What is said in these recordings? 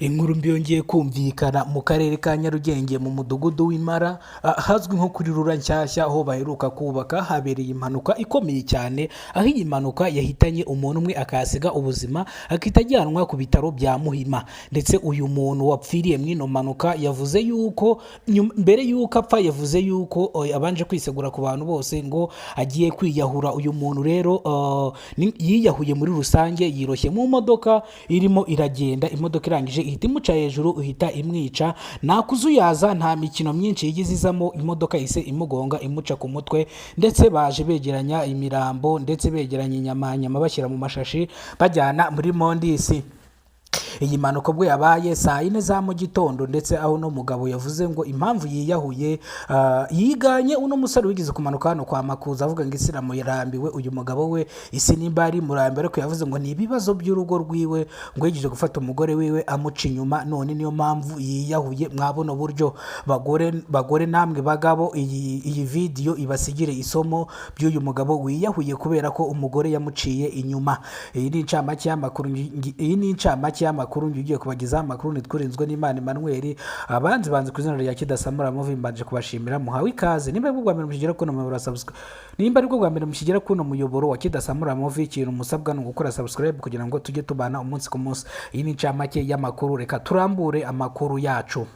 Inkuru mbi yongeye kumvikana mu karere ka Nyarugenge mu mudugudu w'Impara, ahazwi nko kuri Rura nshyashya, aho baheruka kubaka, habereye impanuka ikomeye cyane, aho iyi mpanuka yahitanye umuntu umwe akahasiga ubuzima, akahita ajyanwa ku bitaro bya Muhima. Ndetse uyu muntu wapfiriye muri ino mpanuka yavuze yuko mbere yuko apfa, yavuze yuko abanje kwisegura ku bantu bose ngo agiye kwiyahura. Uyu muntu rero yiyahuye muri rusange, yiroshye mu modoka irimo iragenda, imodoka irangije ihita imuca hejuru, ihita imwica. Nta kuzuyaza, nta mikino myinshi yigeze izamo, imodoka ihise imugonga imuca ku mutwe. Ndetse baje begeranya imirambo, ndetse begeranya inyamanyama, bashyira mu mashashi, bajyana muri morgue. Iyi mpanuka ubwo yabaye saa 4 za mu gitondo, ndetse aho uno mugabo yavuze ngo impamvu yiyahuye, yiganye uno musore wigeze kumanuka hano kwa Makuza avuga ngo isi iramurambiwe. Uyu mugabo we isi nimba ari murambiwe, ariko yavuze ngo ni ibibazo by'urugo rwiwe, ngo yigeze gufata umugore wiwe amuca inyuma, none niyo mpamvu yiyahuye. Mwabona uburyo bagore, bagore namwe bagabo, iyi video ibasigire isomo by'uyu mugabo wiyahuye kubera ko umugore yamuciye inyuma. Iyi ni incamake y'amakuru, iyi ni incamake y'amakuru ngiye kubagezaho. Amakuru nitwurinzwe n'Imana Emmanuel, abanzi banze ku izina rya Kidasamura Movie. Mbanje kubashimira, muhawe ikaze. Nimba aribwo bwa mbere mukigera kuno muyoboro wa subscribe, nimba aribwo bwa mbere mukigera kuno muyoboro wa Kidasamura Movie, ikintu musabwa ni ugukora subscribe kugira ngo tujye tubana umunsi ku munsi. Iyi ni incamake y'amakuru, reka turambure amakuru yacu.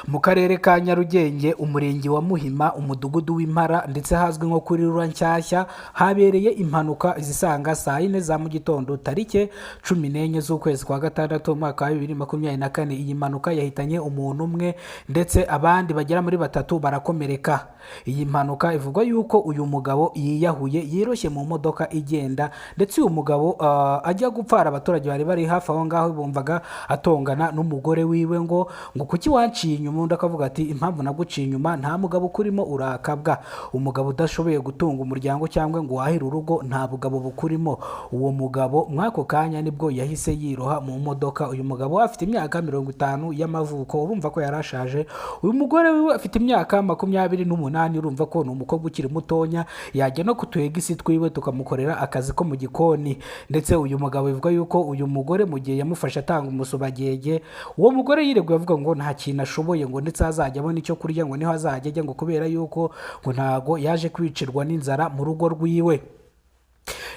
Mu karere ka Nyarugenge, umurenge wa Muhima, umudugudu w'Impara, ndetse hazwi nko kuri Rura nshyashya, habereye impanuka zisanga saa 4 za mu gitondo, tariki 14 z'ukwezi kwa gatandatu, umwaka wa 2024. Iyi mpanuka yahitanye umuntu umwe, ndetse abandi bagera muri batatu barakomereka. Iyi mpanuka ivugwa yuko uyu mugabo yiyahuye yiroshye mu modoka igenda. Ndetse uyu mugabo ajya gupfara, abaturage bari bari hafi aho ngaho bumvaga atongana n'umugore wiwe ngo kuki wanciye inyuma? Undi akavuga ati: "Impamvu naguciye inyuma, nta mugabo ukurimo, urakabwa. Umugabo udashoboye gutunga umuryango cyangwa ngo wahire urugo, nta bugabo bukurimo." Uwo mugabo mw'ako kanya nibwo yahise yiroha mu modoka. Uyu mugabo afite imyaka 50 y'amavuko, urumva ko yari ashaje. Uyu mugore wiwe afite imyaka 28, urumva ko ni umukobwa ukiri mutonya, yajya no kutuhega twiwe tukamukorera akazi ko mu gikoni. Ndetse uyu mugabo bivuga yuko uyu mugore mu gihe yamufashe atanga umusobagege, uwo mugore yireguye avuga ngo nta kintu ashoboye, ngo ndetse azajya abona icyo kurya ngo niho azajya ajya, ngo kubera yuko ngo ntago yaje kwicirwa n'inzara mu rugo rwiwe.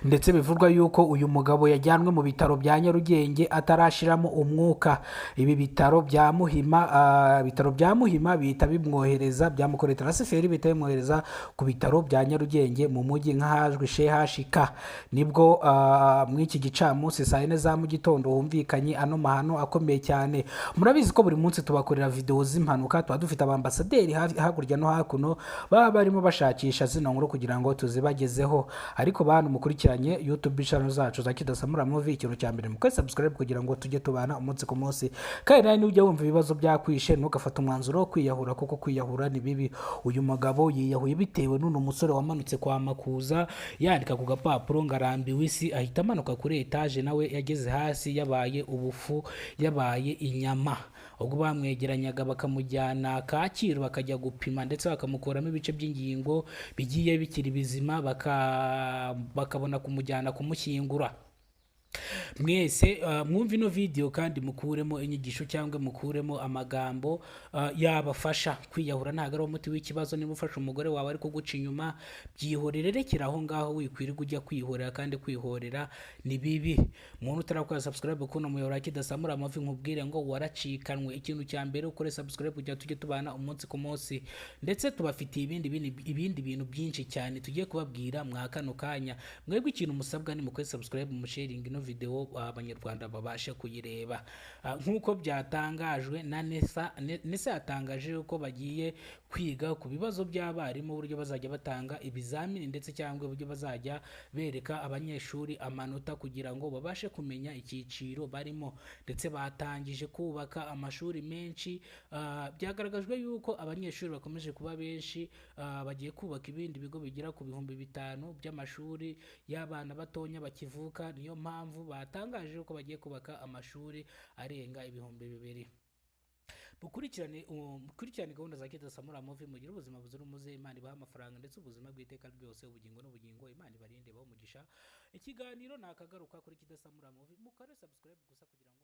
Ndetse bivugwa yuko uyu mugabo yajyanwe mu bitaro bya Nyarugenge atarashiramo umwuka. Ibi bitaro bya Muhima, ibitaro bya Muhima bihita bimwohereza, byamukoreye transfert, bihita bimwohereza ku bitaro bya Nyarugenge mu mujyi nk'ahazwi CHK. Nibwo muri iki gicamunsi saa 4 za mu gitondo humvikanye ano mahano akomeye cyane. Murabizi ko buri munsi tubakorera videwo z'impanuka, tuba dufite abambasaderi hakurya no hakuno baba barimo bashakisha zino nkuru kugira ngo tuzibagezeho. Ariko bantu mukurikiranye YouTube channel zacu za Kidasamura Movie, ikintu cya mbere mukore subscribe kugira ngo tujye tubana umunsi ku munsi. Kandi nawe nujya wumva ibibazo byakwishe, ntugafate umwanzuro wo kwiyahura, kuko kwiyahura ni bibi. Uyu mugabo yiyahuye bitewe n'uno musore wamanutse kwa Makuza yandika ku gapapuro ngo arambiwe isi, ahita amanuka kuri etaje, nawe yageze hasi yabaye ubufu, yabaye inyama. Ubwo bamwegeranyaga bakamujyana Kacyiru, bakajya gupima, ndetse bakamukuramo ibice by'ingingo bigiye bikiri bizima, bakabona kumujyana kumushyingura. Mwese mwumve ino video kandi mukuremo inyigisho cyangwa mukuremo amagambo yabafasha. Kwiyahura ntabwo ari umuti w'ikibazo. Niba ufashe umugore wawe ari kuguca inyuma, byihorere, rekera aho ngaho, wikwirirwa ujya kwihorera, kandi kwihorera ni bibi. Umuntu utarakora subscribe kuno muyoboro wa Kidasamura Amavi, nkubwire ngo waracikanwe. Ikintu cya mbere ukore subscribe kugira tujye tubana umunsi ku munsi. Ndetse tubafitiye ibindi bintu byinshi cyane tugiye kubabwira mwa kano kanya. Mwebwe ikintu musabwa ni mukore subscribe, musharinga ino video, abanyarwanda babashe kuyireba. Nk'uko byatangajwe na NESA, NESA yatangaje yuko bagiye kwiga ku bibazo by'abarimu, uburyo bazajya batanga ibizamini, ndetse cyangwa uburyo bazajya bereka abanyeshuri amanota kugira ngo babashe kumenya icyiciro barimo. Ndetse batangije kubaka amashuri menshi. Byagaragajwe yuko abanyeshuri bakomeje kuba benshi, bagiye kubaka ibindi bigo bigera ku 5000 by'amashuri y'abana batonya bakivuka. Niyo mpamvu batangaje yuko bagiye kubaka amashuri arenga 2000. Mukurikirane gahunda za Kidasamura Movie, mugire ubuzima buzira umuze. Imana ibahe amafaranga ndetse ubuzima bw'iteka ryose, ubugingo n'ubugingo. Imana ibarinde, ibahe umugisha. Ikiganiro ni akagaruka kuri Kidasamura Movie. Mukore subscribe gusa kugira ngo